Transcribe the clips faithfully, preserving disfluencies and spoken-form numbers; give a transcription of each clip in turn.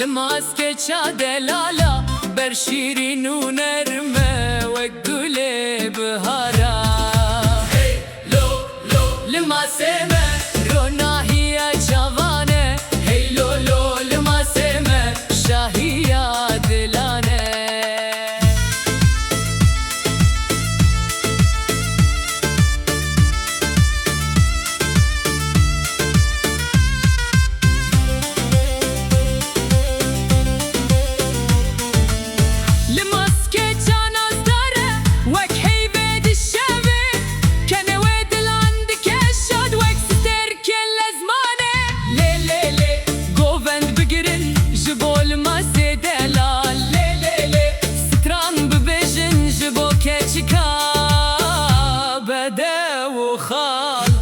Li maskeça delala, ber şîrîn û nerm e wek gulê bihara. Hey lo lo, li masê me ronahiya çavan e. Hey lo lo, li masê me şahiya dilan e. Li maskeça nazdar e, wek heyvê dişevê, kenê wê dilan dike şad wek stêrkên lezmanê. Lê lê lê, govend bigirin ji bo li masê delal. Lê lê lê, stran bibêjin ji bo keçika bedew û xal.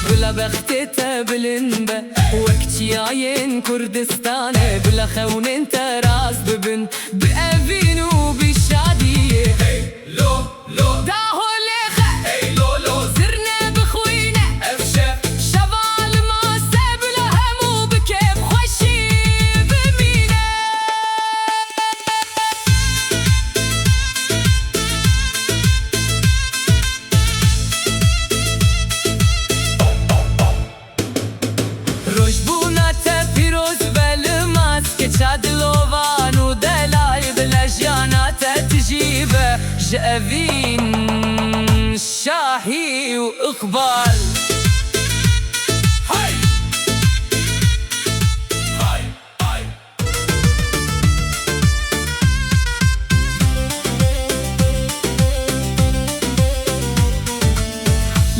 Bila bextê te bilind be wek çiyayên Kurdistanê, bila xewnên te rast bibin bi evîn û bi şadiyê. Hey lo lo, da holê xe. Hey lo lo, zirnê bixwîne. Ev şev, şeva li masê bila hemû bi kêfxweşî bimîne. Rojbûna te pîroz be li maskeça dilovan û delal, bila jiyana te tijî be ji evîn, şahî û iqbal. Hey! Hey! Hey!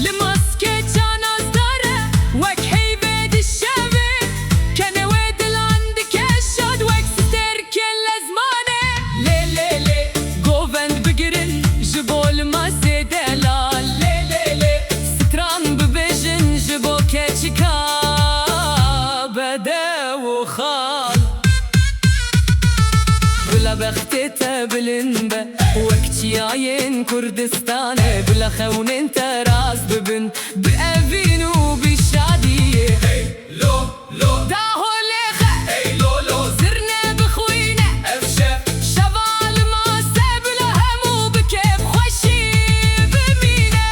Li maskeça nazdar e, wek heyvê dişevê, kenê wê dilan dike şad wek stêrkên lezmanê. Lê lê lê, govend bigirin ji bo li masê delal. Lê lê lê, stran bibêjin ji bo keçika bedew û xal. Bila bextê te bilind be wek çiyayên Kurdistanê, bila xewnên te rast bibin bi evîn û bi şadiyê. Hey lo lo, da holê xe. Hey lo lo, zirnê bixwîne. Ev şev, şeva li masê bila hemû bi kêfxweşî bimîne.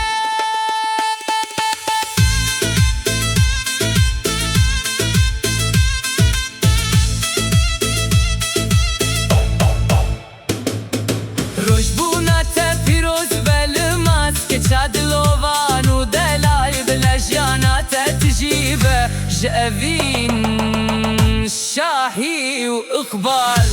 Rojbûna te pîroz be li maskeça dilovan û delal, bila jiyana te tijî be ji evîn, şahî û iqbal.